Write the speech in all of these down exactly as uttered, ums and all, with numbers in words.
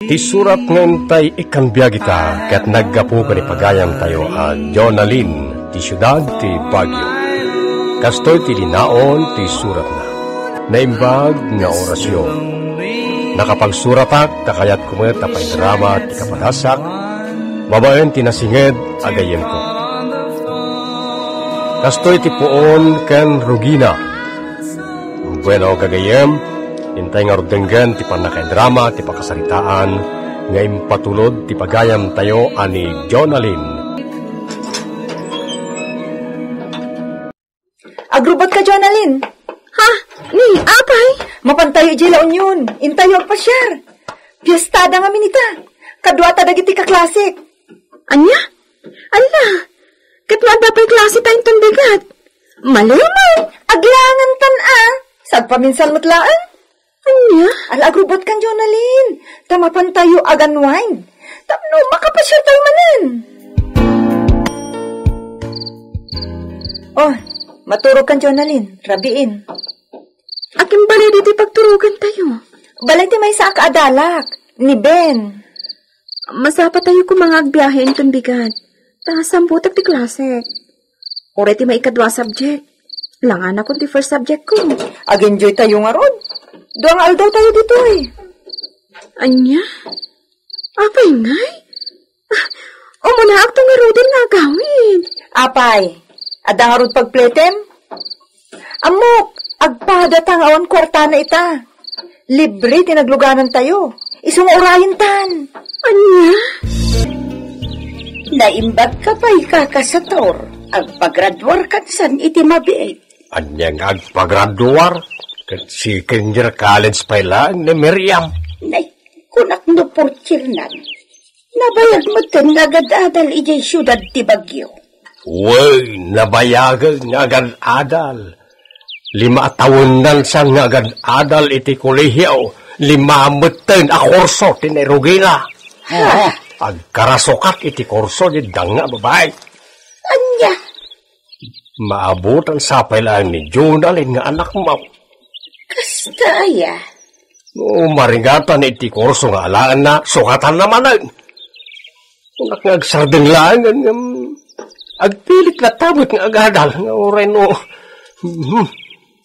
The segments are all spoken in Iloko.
Ti surat nga intay ikkan biag ita ket naggapu ken ni pagayamtayo a Jonalyn ti siudad ti Baguio. Kastoy ti linaon ti suratna. Naimbag nga orasyon. Nakapagsuratak ta kayatko met a paidrama ti kapadasak babaen ti nasinged a gayyemko. Kastoy ti puon ken rugina. Bueno, gagayyem, intay ngarud denggen ti pannakaidrama ti pakasaritaan nga impatulod ti pagayamtayo a ni Jonalyn. Agrubot ka, Jonalyn? Ha? Ni, apay? Mapantayo idiay La Union. Intayo agpasiar. Piestada ngamin ita. Kaduata dagiti kaklasik. Ania? Alla, ket no adda pay klase ta inton bigat. Maliw man. Aglaangantan a. Sagpaminsan met laeng. Ania? Ala, agrubot kan Jonalyn. Ta mapantayo ag-unwind. Tapno makapasiartayo manen. Oh, maturog kan Jonalyn. Rabiin. Akin bale ditoy pagturogantayo. Bale ti maysa a kaadalak, ni Ben. Masapatayo koma nga agbiahe inton bigat. Ta sambutek ti klase. Uray ti maikadua a subject. Langanakon ti first subject ko. Ag-enjoy tayo ngarud. Dua nga aldaw tayo ditoy. Ania? Apay ngay? Ah, umunaak to ngaruden nga agawid. Apay, adda ngarud pagpletem? Ammok, agpada ta nga awan kuartana ita. Libre ti nagluganantayo. Isu nga urayentan. Ania? Naimbag ka pay, kaka Sator. Agpagraduar kansan iti mabiit. Ania nga agpagraduar? Ket second year college pay laeng ni Miriam. Nay, kunak no portiernan. Nabayag metten nga agad-adal idiay siudad ti Baguio. Wen, nabayagen nga agad-adal. Lima a tawennan sa nga agad-adal iti kolehio, lima metten a kurso ti nairugina. Ha? Agkarasukat iti kurso ni danga a babai. Ania? Maabutan sa pay laeng ni Jonalyn nga anakmo. Kasta aya? No maringatan iti kurso nga alaenna, sukatanna manen. Kunak nga agsardeng laeng ngem agpilit latta met nga agadal nga uray no, hmm,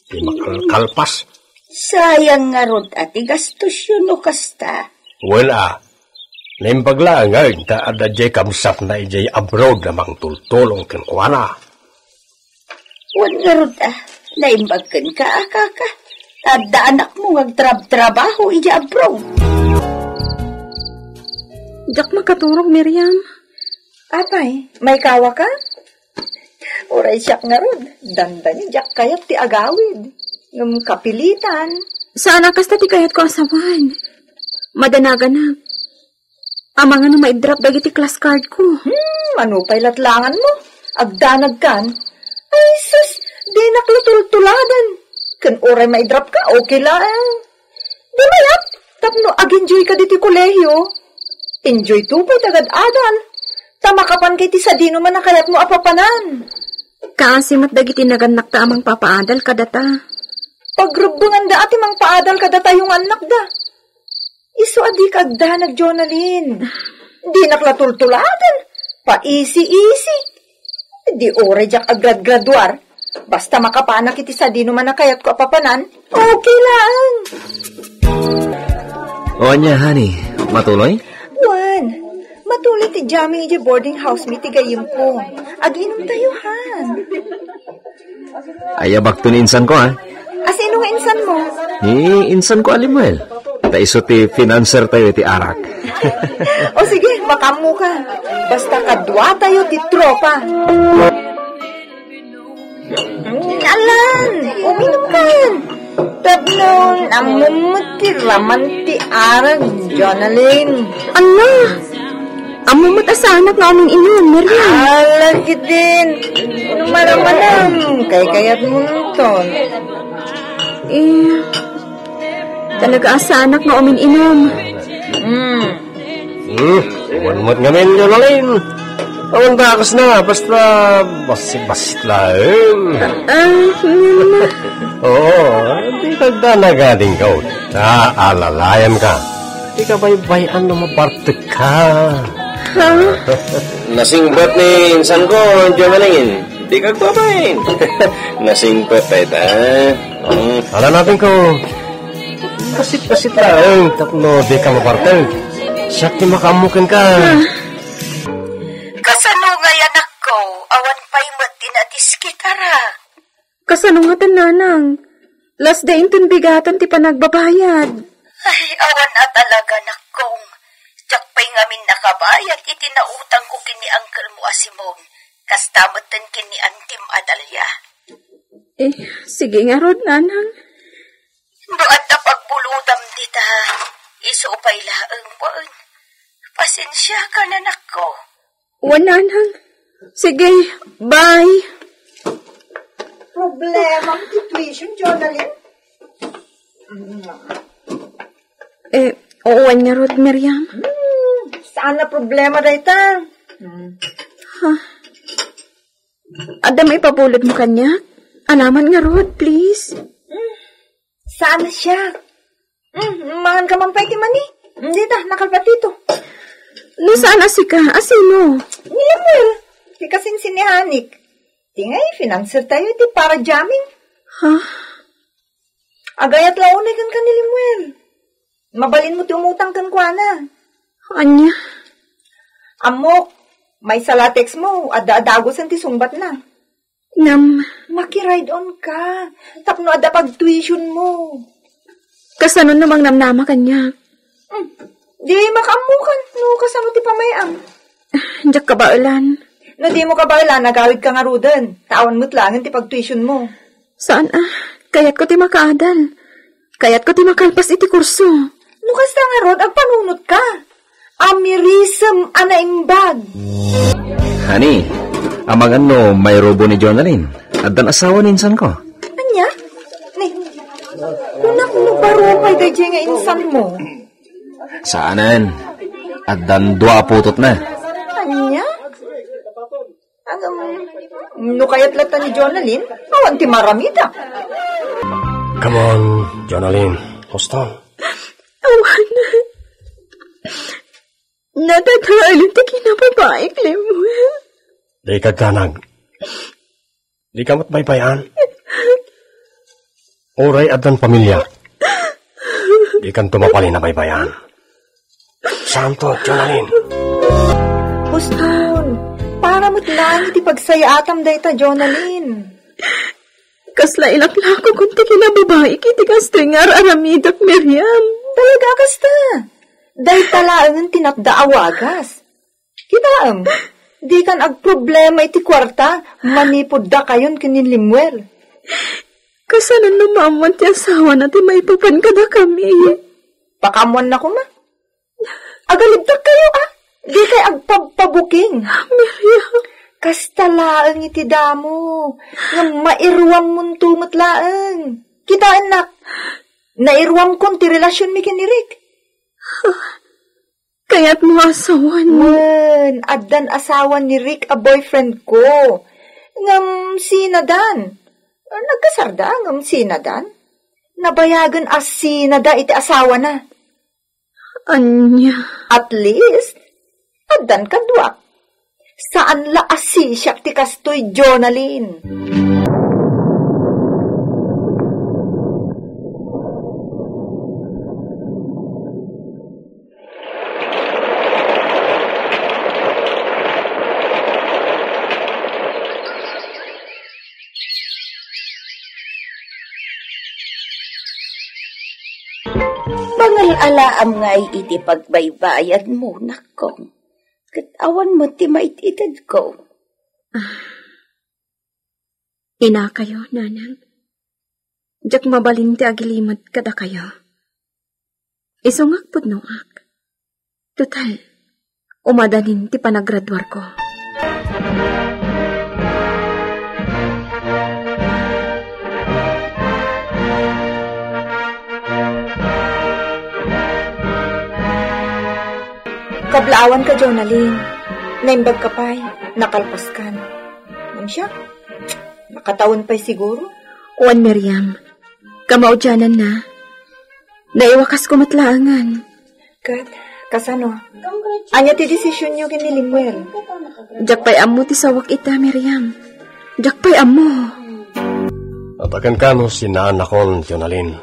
ti makalkalpas. Sayang ngarud a ti gastosyo no kasta. Wen a, naimbag laeng ta adda diay kabsatna idiay abroad a mangtultulong kenkuana. Wen ngarud a, naimbag kenka a kaka. Adda anakmo nga agtrabtrabaho idiay abroad. Diak makaturog, Miriam. Apay, maikawaka? Uray siak ngarud, dandani diak kayat ti agawid. Ngem kapilitan. Saan a kasta ti kayatko a sawen. Madanaganak. Amangan no maidrap dagiti class card ko. Hmm, mano pay latlanganmo? Agdanagkan? Ay, sus, dinak la tultuladen. Ken uray maidrapka, okay laeng. Di mayat, tapno ag-enjoy ka ditoy kolehio. Enjoy to pay ti agad-adal. Ta makapanka iti sadinoman a kayatmo a papanan. Kaasi met dagiti nagannakta a mangpapaadal kadata. Pagrebbenganda a ti mangpaadal kadatayo nga annakda. Isu a dika agdanag, Jonalyn. Dinak la tultuladen. Paisi-isi. Di uray diak agradgraduar. Basta makapanak iti sadinoman a kayatko a papanan, okay laeng. O ania, honey, matuloy? Wen, matuloy ti jamming idiay boarding house mi ti gayyemko. Aginom tayo, han. Ayabakto ni insanko, ha? A, sino nga insanmo? Ni insanko a Lemuel. Ta isu ti financier tayo iti arak. O sige, makaammoka. Basta kadua tayo ti tropa. Mm, alan, uminomkan. Tapno ammom met ti laman ti arak, Jonalyn. Ala, ammom met a saanak nga umin-inom, Miriam. Ala, ketdin. Inom a manam, kaykayatmo ton. Eh, talaga a saanak nga umin-inom. Hmm. Hmm, awan met ngamin, Jonalyn. Awan dakes na, basta basit-basit laeng. Ah, hmm. Oo, di tagda nagading ka. Naalalayan ka. Dika baybay-an no mabartekka. Ha? Nasingpet ni insanko, Jonalyn. Dika agbabain. Nasingpet dayta. Hmm. Ala, napinko. Basit-basit laeng tapno dika mabartek. Siak ti makaammo kenka. Kasano ngay, anakko? Awan pay met ti nadiskitara. Kasano ngaten, nanang? Last day inton bigatan ti panagbabayad. Ay, awan a talaga, nakkong. Diak pay ngamin nakabayad iti nautangko ken ni uncle mo a Simon. Kasta metten ken ni antim a Dalia. Eh, sige ngarud, nanang. No adda pagbulodam dita, isu pay laeng wen. Pasensiakan, anakko. Wen, nanang. Sige, bye. Problema ti tuition, Jonalyn? Eh, wen ngarud, Miriam. Hmm, saan a problema dayta? Hmm. Ha? Adda maipabulod mo kaniak? Alaman ngarud, please. Hmm. Saan a siak? Hmm, mangan ka man pay ti mani. Hmm, dita, nakalpat dito. No saan a sika, a sino? Ni Lemuel. Ti kasinsinnihanik. Ti ngay, financer tayo iti para jamming. Ha? Agayat la unay kenka ni Lemuel. Mabalin mo ti umutang kenkuana. Ania? Ammok, maysa la text mo, adda adagusen ti sungbatna. Ngem, makiride on ka, tapno adda pagtuition mo. Kasano no mangnamnama kaniak? Hmm. Di makaammokan no kasano ti pamay-am. Diak kabaelan. No di mo kabaelan, agawid ka ngaruden. Ta awan met laengen ti pagtuition mo. Saan a, kayatko ti makaadal. Kayatko ti makalpas iti kurso. No kasta ngarud, agpanunot ka. Amirisem a naimbag. Honey, amangan no mairubo ni Jonalyn. Addan asawa ni insanko. Ania? Ni, kunak no baro pay daydiay nga insan mo. Saanen. Addan dua a putotna. Ania? Agam, no kayat latta ni Jonalyn, awan ti maramida. Come on, Jonalyn. Houston. Awan. Nadadael ti kinababaik, Lemuel. Di ka agdanag. Di ka met baybay-an. Uray addan pamilya. Di kanto mabalin a baybay-an. Santo, Jonalyn. Houston, para met laeng iti pagsayaatam dayta, Jonalyn. Kasla ilaklako kon ti kinababaik iti kastoy nga ar-aramidak, Miriam. Talaga kasta. Dayta laengen ti natda a wagas. Kitaem, dikan agproblema iti kuarta manipud dakayon ken ni Lemuel. Kasano no maammuan ti asawana ti maipapan kadakami? Pakaammuanna koma. Agalibtak kayo, ah. Di kay agpabpabuking. Miriam. Kasta laeng iti damo. Nga mairuam monto met laeng. Kitaennak. Nairuam kon ti relasyon mi ken ni Rick. Kayat mo asawan? Wen, addan asawa ni Rick a boyfriend ko. Ngem sinadan. Nagkasarda, ngem sinadan. Nabayagen a sinada iti asawana. Anya? At least, addan kaduak. Saan la a sisiak ti kastoy, Jonalyn. Mangal-alaam ngay iti pagbaybayadmo, nakkong, ket awan met ti maititedko. Ah, inakayo, nanang. Diak mabalin ti agilimed kadakayo. Isu nga agpudnoak. Total, umadanin ti panagraduarko. Kablaawanka, Jonalyn. Naimbagka pay. Nakalpaskan. Ngem siak, nakatawen pay siguro. Wen, Miriam. Kamaudiananna, naiwakasko met laengen. Ket, kasano? Ania ti desisionyo ken ni Lemuel? Diak pay ammo ti sawak ita, Miriam. Diak pay ammo. Adaken kano sinaanakon, Jonalyn.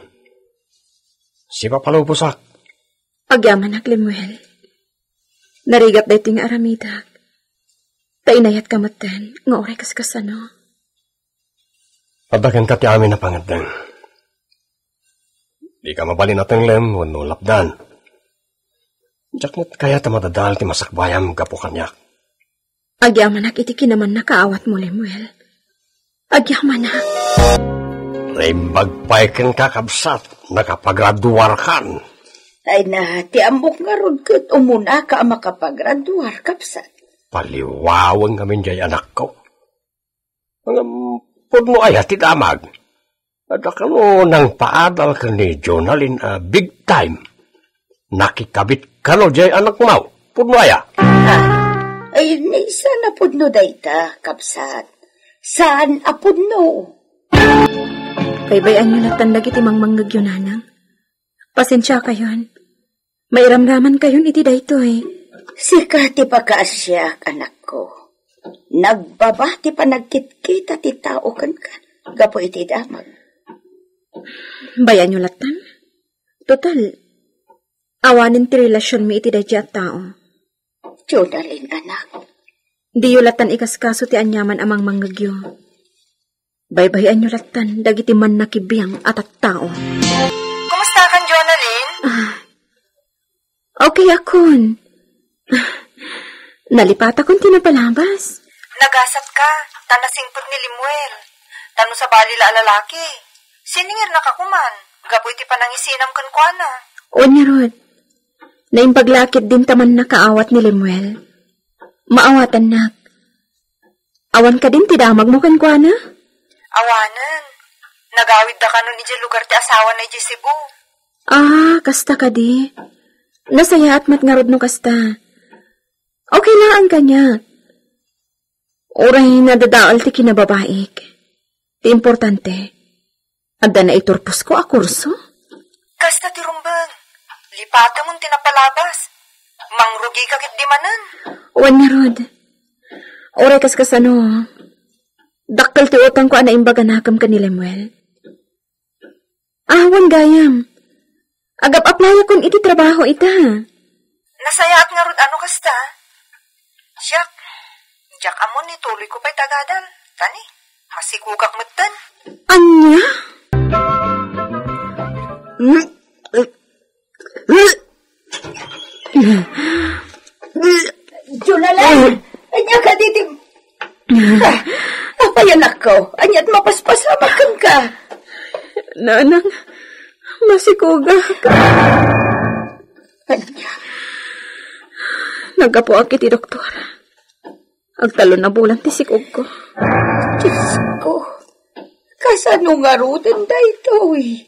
Sipapalubosak. Agyamanak, Lemuel. Narigat daytoy nga aramidek. Ta inayatka metten nga uray kaskasano. Adda kenka ti amin a pangeddeng. Dika mabalin a tenglem wenno lapdan. Diak met kayat a madadael ti masakbayam gapu kaniak. Agyamanak iti kinamannakaawatmo, Lemuel. Agyamanak. Naimbag pay kenka, kabsat, nakapagraduarkan. Ay na, ti ammok ngarud ket umunaka a makapagraduar, kabsat. Paliwawen ngamin jay anakko. Ngem pudno aya ti damag? Adda kano nangpaadal ken ni Jonalyn a big time? Nakikabit kano jay anakmo? Pudno aya? Ah, ay, ni saan a pudno dayta, kabsat? Saan a pudno? Baybay-anyo lattan dagiti mangmangngegyo, nanang. Pasensiakayon. Mairamramankayon iti daytoy. Sika ti pakaasiak, anakko. Nagbaba ti panagkitkita ti tao kenka gapu iti damag. Bay-anyo lattan? Total, awanen ti relasionmi iti daydi a tao. Jonalyn, anak. Diyo lattan ikaskaso ti aniaman a mangmangngegyo. Baybay-anyo lattan dagiti mannakibiang a tattao. Kumustakan, Jonalyn? Ah, okay akon. Nalipatakon ti napalabas. Nagasat ka, ta nasingpet ni Lemuel. Ta no sabali la a lalaki, siningirna ka koman, gapu iti panangisinam kenkuana. Wen ngarud, naimbag la a ketdin ta mannakaawat ni Lemuel. Maawatannak. Awan kadin ti damagmo kenkuana? Awanen. Nagawidda kanon idiay lugar ti asawana idiay Cebu. Ah, kasta kadi. Nasayaat met ngarud no kasta. Okay laeng kaniak. Uray nadadael ti kinababaik. Ti importante, adda naiturposko a kurso? Kasta ti rumbeng. Lipatemon ti napalabas. Mangrugika ketdi manen. Wen ngarud. Uray kaskasano, dakkel ti utangko a naimbag a nakem ken ni Lemuel. Ah, wen gayam. Agap-applyakon iti trabaho ita. Nasayaat ngarud a no kasta. Siak, diak ammo no ituloyko pay ti agadal. Tani, masikogak metten. Ania? Jonalyn, ania kadi ti, ah, apay, anakko? Ania't mapaspasamak kenka? Nanang, masikogak. Ania? Naggapuak iti doktor. Agtalon a bulan ti sikogko. Diosko, kasano ngaruden daytoy?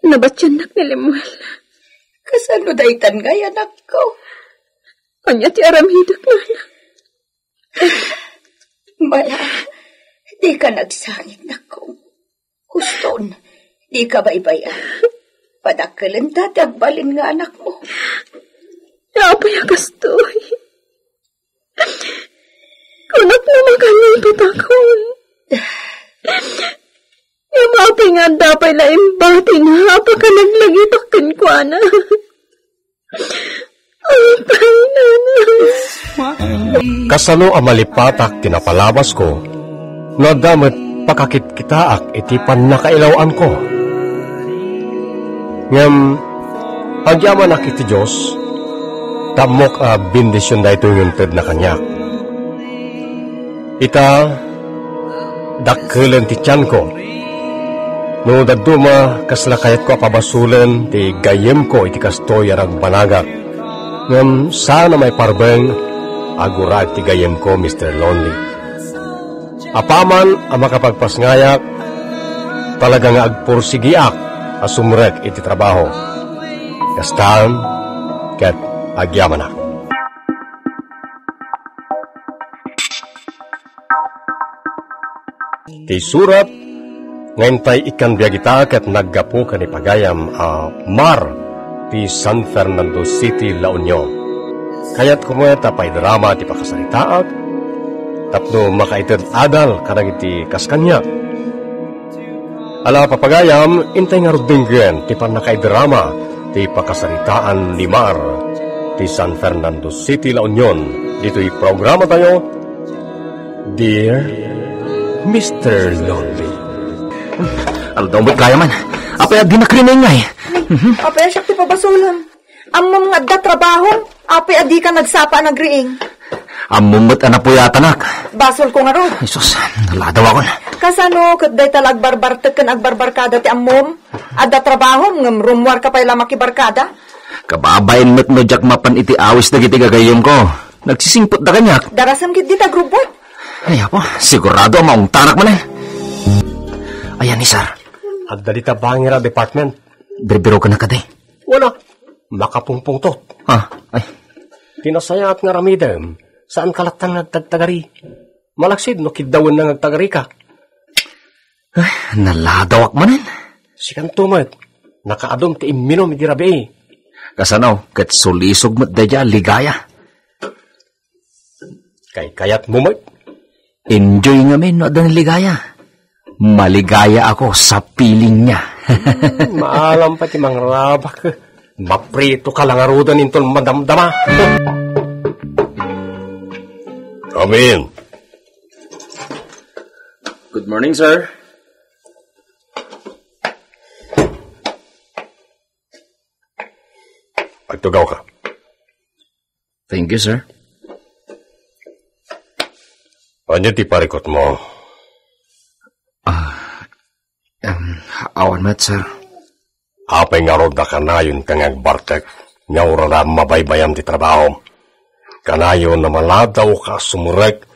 Nabatiannak ni Lemuel. Kasano daytan ngay, anakko? Ania ti aramidek, nanang? Mala, dika nagsangit, nakko. Huston, dika baybay-an. Padakkelenta ti agbalin nga anakmo. Apay a kastoy? Kunak no makanay patakon. Ngem apay nga adda pay la imbatina a pakanaglagitak kenkuana? Apay, nanang. Kasano a malipatak ti napalabasko no adda met pakakitkitaak iti pannakailaw-anko? Ngem agyamanak iti Dios, ta ammok a bendision daytoy nga intedna kaniak. Ita, dakkelen ti tianko. No dadduma, kasla kayatko a pabasolen ti gayyemko iti kastoy a nagbanagak. Ngem saan a maiparbeng, aguraed ti gayyemko, Mister Lonely. Apaman a makapagpasngayak, talaga nga agpursigiak a sumrek iti trabaho. Kastan, ket agyamanak. Ti surat nga intay ikkan biag ita ket naggapu ken ni pagayam a Mar ti San Fernando City, La Union. Kayatko met a paidrama ti pakasaritaak tapno makaited adal kadagiti kas kaniak. Ala, papagayam, intay ngarud denggen ti pannakaidrama ti pakasaritaan ni Mar ti San Fernando City, La Union, ditoy programatayo, Dear Mister Lonely. Aldaw met gayam man. Apay a dinak rinengngay? Apay a siak ti pabasolem? Ammom nga adda trabahom, apay a dika nagsapa a nagriing? Ammom met a napuyatanak. Basolko ngarud. Ay, sus, naladawakon. Kasano ket dayta la agbarbartek ken agbarbarkada ti ammom? Adda trabahom ngem rummuarka pay la makibarkada? Kababain met no diak mapan iti awis dagiti gagayyemko. Nagsisingpetda kaniak. Darasem ketdi ta grupo. Ay, apo, sigurado a maungtanak manen. Ayan ni sir. Adda dita bangir a department. Birbirokennak kadi. Wala. Makapungpungtot. Ah, ay. Ti nasayaat nga aramidem, saanka latta nga agtagtagari. Malaksid no kiddawenna nga agtagarika. Ay, naladawak manen. Sikanto met, nakaadum ti imminum idi rabii. Kasano, ket sulisog met daydiay a ligaya. Kaykayatmo met. Enjoy ngamin no adda ni ligaya. Maligaya ako sa feeling niya. Maalam pay ti mangrabak. Maprito ka la ngaruden inton madamdama. Come in. Good morning, sir. Agtugaw ka. Thank you, sir. Ania ti parikutmo? Ah, em, awan met, sir. Apay ngarud a kanayonka nga agbartek, nga uray mabaybayam ti trabahom? Kanayon a maladawka a sumrek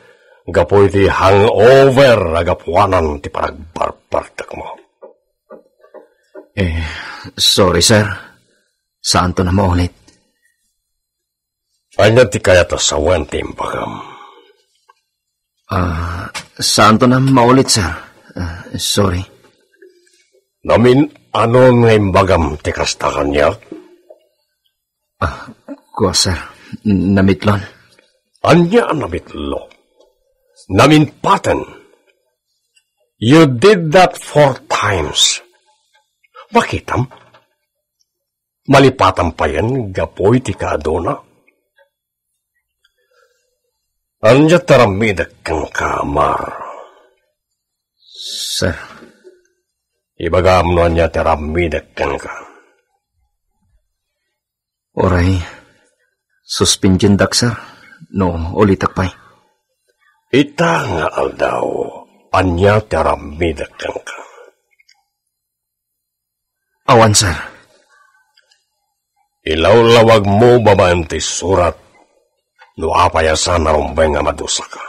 gapu iti hangover a gapuanan ti panagbarbartekmo. Eh, sorry, sir. Saanton a maulit. Ania ti kayat a sawen ti imbagam? Ah, saanton a maulit, sir. Ah, sorry. Namin-anon nga imbagam ti kasta kaniak? Ah, kua, sir. Namitlon. Ania a namitlo? Naminpaten. You did that four times. Makitam? Malipatan payen gapu iti kaaduna? Ania ti aramidek kenka, Mar? Sir. Ibagam no ania ti aramidek kenka. Uray, suspendiendak, sir, no ulitek pay. Ita nga aldaw, ania ti aramidek kenka? Awan, sir. Ilawlawagmo babaen ti surat no apay a saan a rumbeng a madusaka.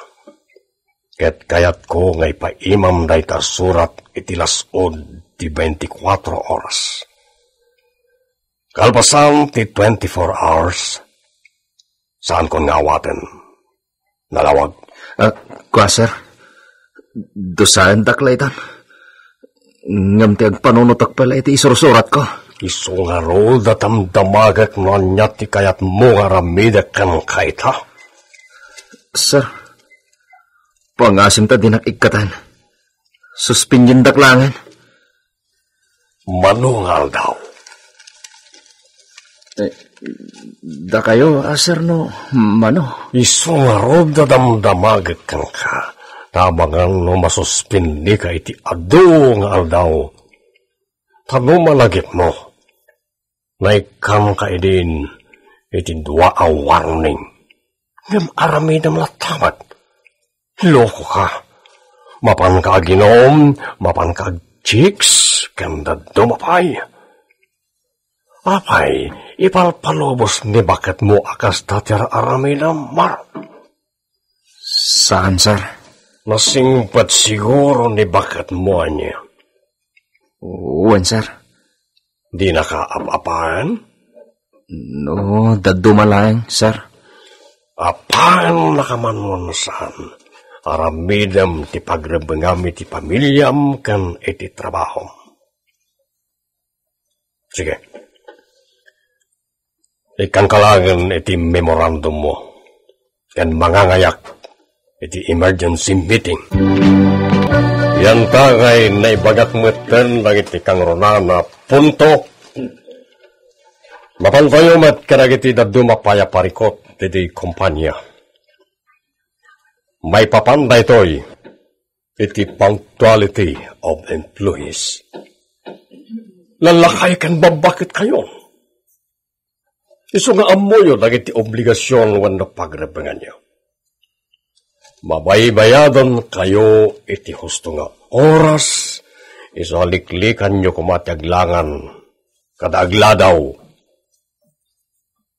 Ket kayatko nga ipaimam dayta a surat iti las-ud ti twenty-four oras. Kalpasan ti twenty-four hours, saankon nga awaten. Nalawag. Ah, kua, sir. Dusaendak la itan. Ngem ti agpanunotek pay la iti isursuratko. Isu ngarud a damdamagek no ania ti kayatmo nga aramidek kenka ita. Sir, pangasim ta dinak ikkaten. Suspendiendak laengen. Mano nga aldaw? Eh, dakayo, a, sir, no mano? Isu ngarud a damdamagek kenka. Tabangan no masuspendika iti adu nga aldaw. Ta no malagipmo, naikkanka idin iti dua a warning. Ngem aramidem latta met. Loko ka. Mapanka aginom, mapanka agchicks, ken dadduma pay. Apay, ipalpalubos ni baketmo a kasta ti ar-aramidem, Mar? Saan, sir? Nasingpet siguro ni baketmo ania. Wen, sir. Dinaka ap-apaen? No, dadduma laeng, sir. Apaennaka man wenno saan, aramidem ti pagrebbengam iti pamiliam ken iti trabahom. Sige. Ikkangka laengen iti memorandummo ken mangangayak iti emergency meeting. Yanta ngay naibagak metten dagiti kangrunaan a punto. Mapantayo met kadagiti dadduma pay a parikut ditoy kompania. Maipapan daytoy iti punctuality of employees. Lallakay ken babbaketkayon. Isu nga ammoyo dagiti obligasion wenno pagrebbenganyo. Mabaybayadankayo iti husto nga oras, isu a liklikanyo koma ti aglangan kada agladaw.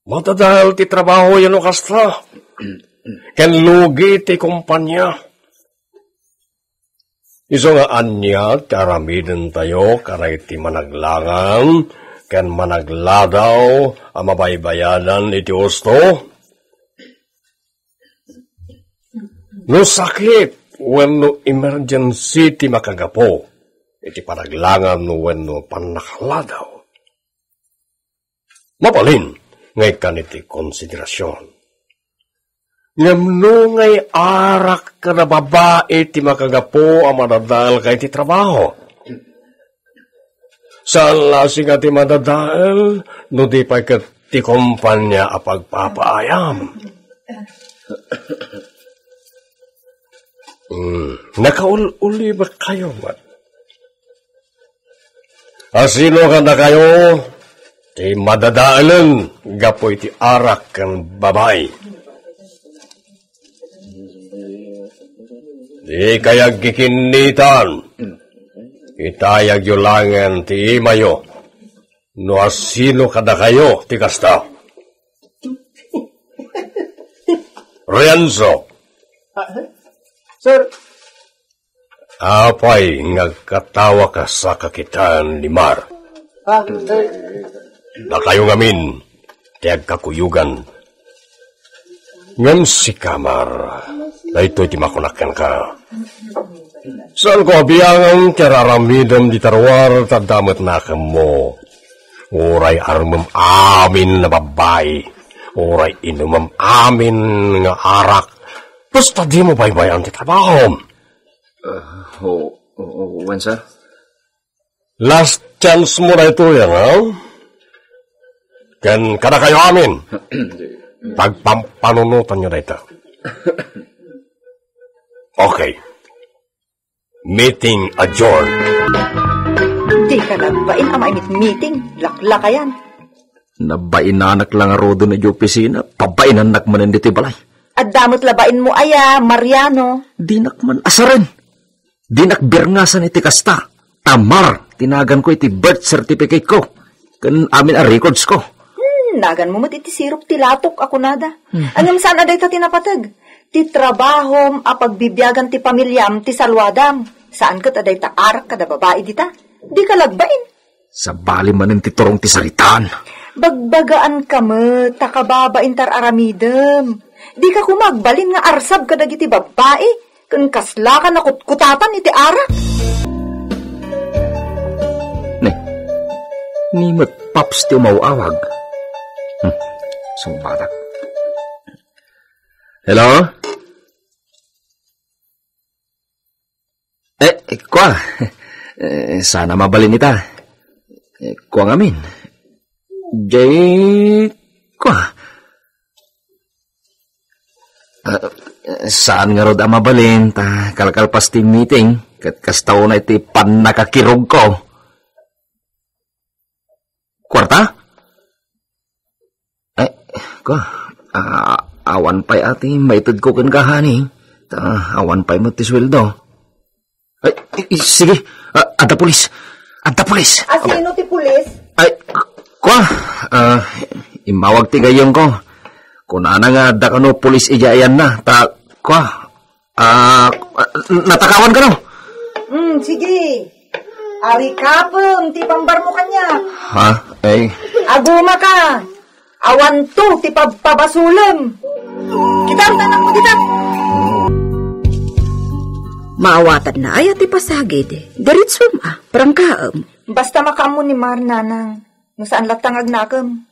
Madadael ti trabaho yano kasta. Ken lugi ti kompania. Isu nga ania ti aramidentayo kadagiti managlangan ken managladaw a mabaybayadan iti husto? No sakit wenno emergency ti makagapu iti panaglangan wenno pannakalladaw, mabalin nga ikkan iti konsiderasion. Ngem no ngay arak kada babai ti makagapu a madadael ka iti trabaho, saan la sika ti madadael no di pay ket ti kompania a pagpapaayam. Hmm, nakaul-ulibak kayo met. Asino kadakayo ti madadaelen gapu iti arak ken babai? Di kay agkikinnitan. Itayagyo laengen ti imayo no asino kadakayo ti kasta. Renzo. Ah, sir. Apay nga agkatawa ka sa kakitaan ni Mar? Ah, sir. Dakayo ngamin ti agkakuyogan. Ngem sika, Mar, daytoy ti makunak kenka. Saanko a biangan ti ar-aramidem dita ruar ta adda met nakemmo. Uray armem amin a babbai, uray inumem amin nga arak, basta dimo baybay-an ti trabahom. Ah, o, o, o, wen, sir. Last chance mo daytoy, ano? Ken kadakayo amin, pagpampanunotanyo dayta. Okay. Meeting adjourned. Di ka nagbain a maimit meeting, laklakayan. Nabainanak la ngaruden idiay opisina, pabainannak manen ditoy balay. Adda met la bainmo aya, Mariano. Dinak man asaren. Dinak birngasan iti kasta. Tamar, ti naganko iti birth certificate ko. Ken amin a records ko. Hmm, naganmo met iti sirok ti latok a kunada. Hmm. Ngem saan a dayta ti napateg? Ti trabahom a pagbibiagan ti pamiliam ti saluadam. Saan ket a dayta arak kada babai dita. Di ka lagbain. Sabali manen ti turong ti saritaan. Bagbagaan ka met, ta kababain ti ar-aramidem. Di ka koma agbalin nga arsab kadagiti babbai, ken kasla ka nakutkutatan iti arak. Ne, ni met Paps ti umaw-awag. Hmm, sungbatak. Hello? Eh, kua. Eh, saan a mabalin ita? Eh, kua ngamin. Jay, kua. Ah, saan ngarud a mabalin, ta kalkalpas ti meeting, ket kasta unay ti pannakakirogko. Kuarta? Eh, ko, ah, awan pay a ti maitedko kenka, honey. Ta, awan pay met ti sueldo. Ay, i-, i-, sige. Ah, adda pulis. Adda pulis. Asino ti pulis? Ay, ko, ah, immawag ti gayyemko. Kunana nga adda kano pulis idiay ayanna. Ta, ko, Ah, natakawan kano? Hmm, sige. Arikapem ti pambarmo kaniak. Ha? Ay. Agumaka. Awanto ti pabpabasolem. Kita, tanang mo dita. Maawatadna aya ti pasagid? Diretsom a, prangkaem. Basta makaammo ni Mar, nanang. No saan latta nga agnakem.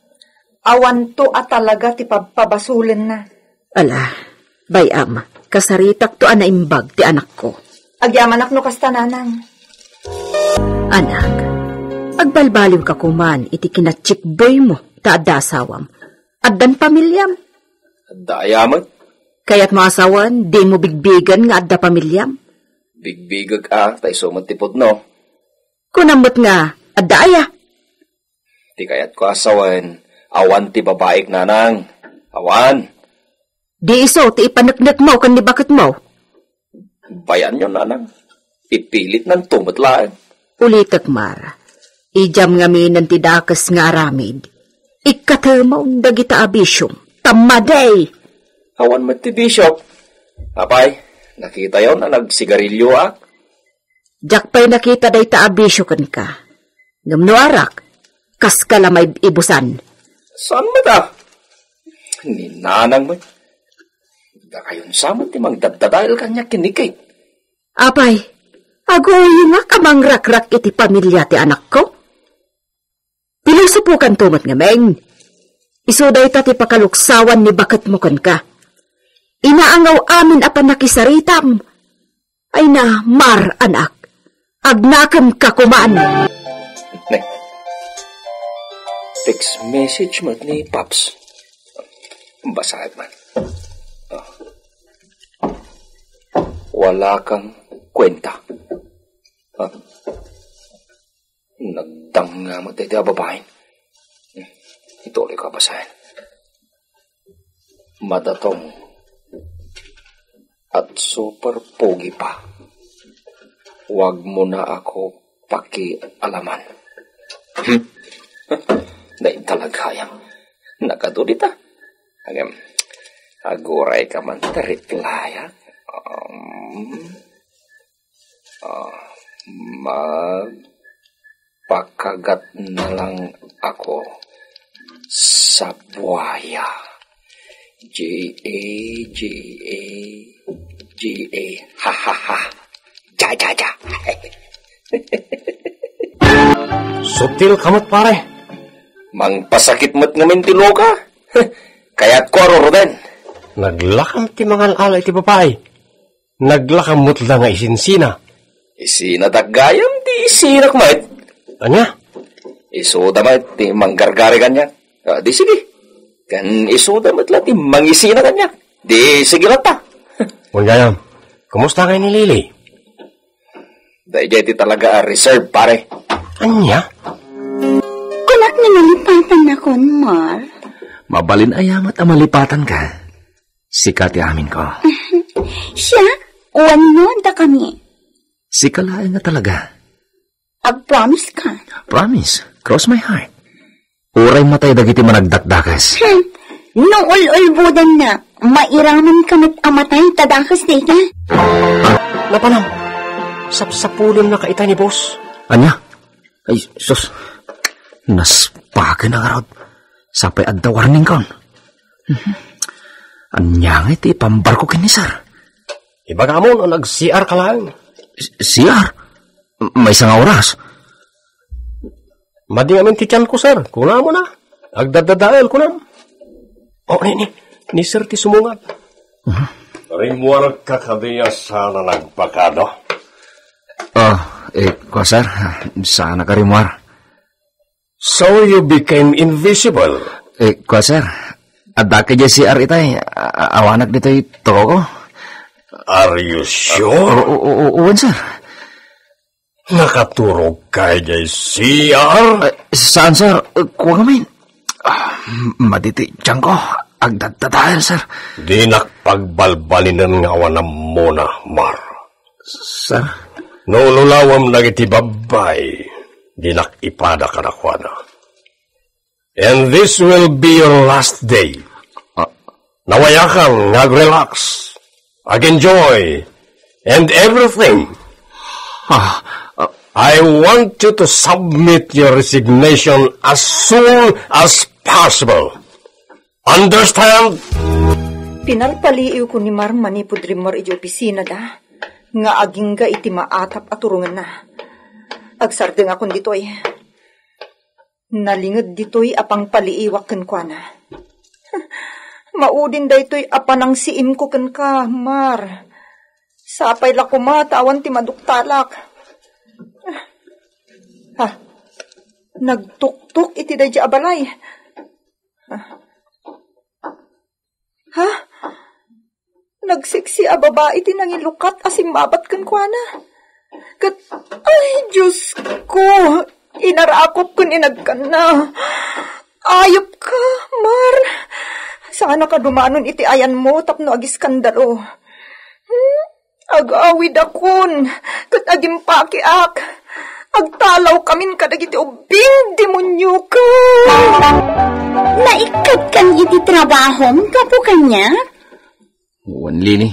awanto a talaga ti pabpabasolenna. Ala, bay-am, kasaritakto a naimbag ti anakko. Agyamanak no kasta, nanang. Anak, agbalbaliwka koman iti kinatsikbuymo ta adda asawam. Addan pamiliam. Adda aya met? Kayatmo a sawen, dimo bigbigen nga adda pamiliam? Bigbigek a, ta isu met ti pudno. Kunam met nga, adda aya? Ti kayatko a sawen, awan ti babaik, nanang. Awan. Di isu ti ipaneknekmo ken ni baketmo. Bayanyo, nanang. Ipilitnanto met laeng. Ulitek, Mar. Idiam ngaminen ti dakes nga aramid. Ikkatemon dagita a bisiom. Tammadey! Awan met ti bisio. Apay, nakitayon a nagsigarilioak? Diak pay nakita dayta a bisio kenka. Ngem no arak, kaska la maibusan. Saan met a? Ni nanang met. Dakayon sa met ti mangdaddadael kaniak ken ni Kate. Apay, aguyongak a mangrakrak iti pamilia ti anakko? Pilosofokanto met ngamin. Isu dayta ti pakaluksawan ni baketmo kenka. Inaangaw amin a pannakisaritam. Ay na, Mar, anak. Agnakemka koman. Ne. Text message met ni Paps. Basaek man. Ah. Wala kang kwenta. Ah. Nagdanga met dayta a babaen. Ituloy ko a basaen. Madatong at super pogi pa. Huwag mo na ako pakialaman. Hmm? Dahil talaga yan. Nakadulita. Agam, aguray ka man ta reply, ha? Um, ah, magpakagat na lang ako sa buhaya. G A, G A, G A. Ha, ha, ha. Ja, ja, ja. Subtil ka met, pare. Mangpasakit met ngamin ti loka. Kayatko a ruroden. Naglakam ti mangal-ala iti babai. Naglakam met la nga isinsina. Isina da gayam ti isinak met. Ania? Isuda met ti manggargari kaniak. Ah, di sige. Kan isuda met la ti mangisina kaniak. Di sige latta. Wen gayam, kumusta ngay ni Lily? Dayjay ti talaga a reserve, pare. Ania? Kunak nga nalipatannakon, Mar. Mabalin aya met a malipatanka. Sika ti aminko. Siya? Wenno, dakami. Sika laeng nga talaga. Agpromise ka? Promise. Cross my heart. Uray matay dagiti managdakdakes. Hmm. No ul-ulbodanna, mairamanka met a matay ta dakes dayta. Napanam, sapsapulennaka ita ni boss. Ania? Ay, sus. Naspaken a ngarud. Sapay adda warningkon. Mhm. Ania nga iti ipambarko ken ni sir? Ibagamon a nag-C R ka laeng. C R? Maysa nga oras? Madi ngamin ti tianko, sir. Kunam na. Agdaddadael, kunam. O, ni, ni, ni sir ti sumungad. Mhm. Rimmuarka kadi a saan a nagpakada? Ah, eh, kua, sir. Saan a karimmuar? So you became invisible? Eh, kua, sir. Adda ka diay C R itay. A-, a-, awanak ditoy toko ko. Are you sure? O, o, o, o, wen, sir. Nakaturog ka diay C R? Eh, saan, sir? Eh, kua ngamin. Ah, madi ti tianko. Agdaddadael, sir. Dinak pagbalbalinen nga awan ammona, Mar. Sir? No ululawem dagiti babbai, dinak ipada kadakuada. And this will be your last day. Ah. Nawayakan nga ag-relax, ag-enjoy, and everything. Ah, ah. I want you to submit your resignation as soon as possible. Understand? Pinalpaliiwko ni Mar manipud rimmuar iti opisinada nga agingga iti maatap a turongenna. Agsardengakon ditoy. Nalinged ditoy a pangpaliiwak kenkuana. Maudin daytoy a panangsiimko kenka, Mar. Sapay la koma ta awan ti maduktalak. Ha? Nagtuktok iti daydi a balay. Ha? Nagseksi a babai ti nangilukat a simmabat kenkuana. Ket, ay, Diyos ko, inarakop ken inagkanna. Ayop ka, Mar. Saanak a dumanon iti ayanmo tapno agiskandalo. Hmm? Agawidakon, ket agimpakiak. Agtalawkamin kadagiti ubbing demonioka. Naikkat kan iti trabahom, gapu kaniak? Wen, Lily.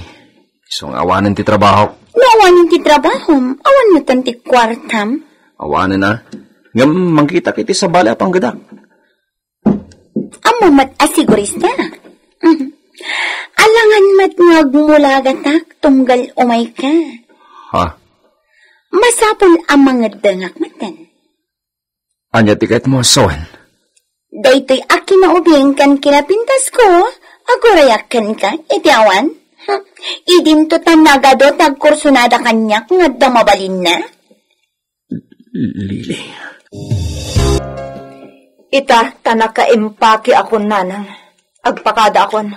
Isu nga awanen ti trabaho. No awanen ti trabahom, awan metten ti kuartam? Awanen a. Ngem mangkitak iti sabali a panggedak. Ammo met a sigurista. Alangan met nga agmulagatak tunggal umayka. Ha? Masapul a mangeddengak metten. Ania ti kayatmo a sawen? Daytoy a kinaubing ken kinapintasko, agurayak kenka, iti awan? Idinto ta nagadu ti agkursunada kaniak nga adda mabalinna? Lily. Ita, ta nakaimpakiakon, nanang. Agpakadaakon.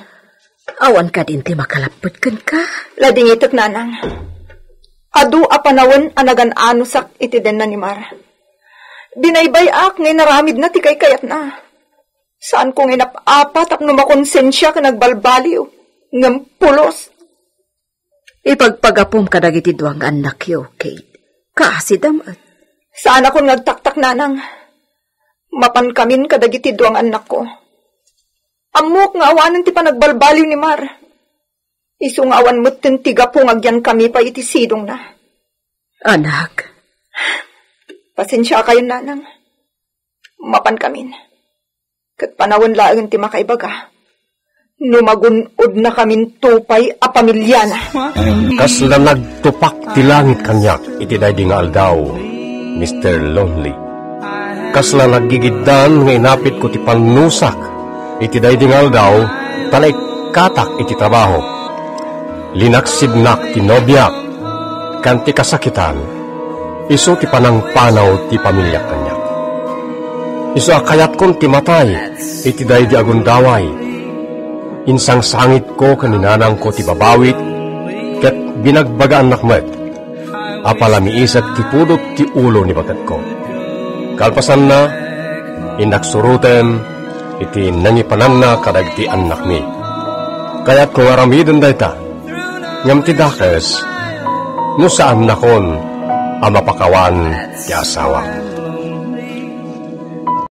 Awan kadin ti makalapped kenka? Ladingitek, nanang. Adu a panawen a nagan-anusak iti denna ni Mar. Binaybay-ak nga inaramidna ti kaykayatna. Saanko nga inap-apa tapno makonsensia ken agbalbaliw. Ngem pulos. Ipagpagapom kadagiti dua nga annakyo, Kate. Kaasida met. Saanakon nga agtaktak, nanang. Mapankamin kadagiti dua nga annakko. Ammok nga awanen ti panagbalbaliw ni Mar. Isu nga awan metten ti gapu nga agyankami pay iti sidongna. Anak. Pasensiakayon, nanang. Mapankamin. Ket panawen laeng ti makaibaga. No magun-odnakaminto pay a pamiliana. Kasla nagtupak ti langit kaniak iti daydi nga aldaw, Mister Lonely. Kasla naggigiddan nga inapitko ti pannusak iti daydi nga aldaw, ta naikkatak iti trabaho. Linaksibnak ti nobiak, ken ti kasakitan, isu ti panangpanaw ti pamiliak kaniak. Isu a kayatkon ti matay iti daydi a gundaway. Insangsangitko ken ni nanangko ti babawit, ket binagbagaannak met a palamiisek ti pudot ti ulo ni baketko. Kalpasanna, innak suroten iti nangipananna kadagiti annakmi. Kayatko nga aramiden dayta, ngem ti dakes, no saannakon a mapakawan ti asawak.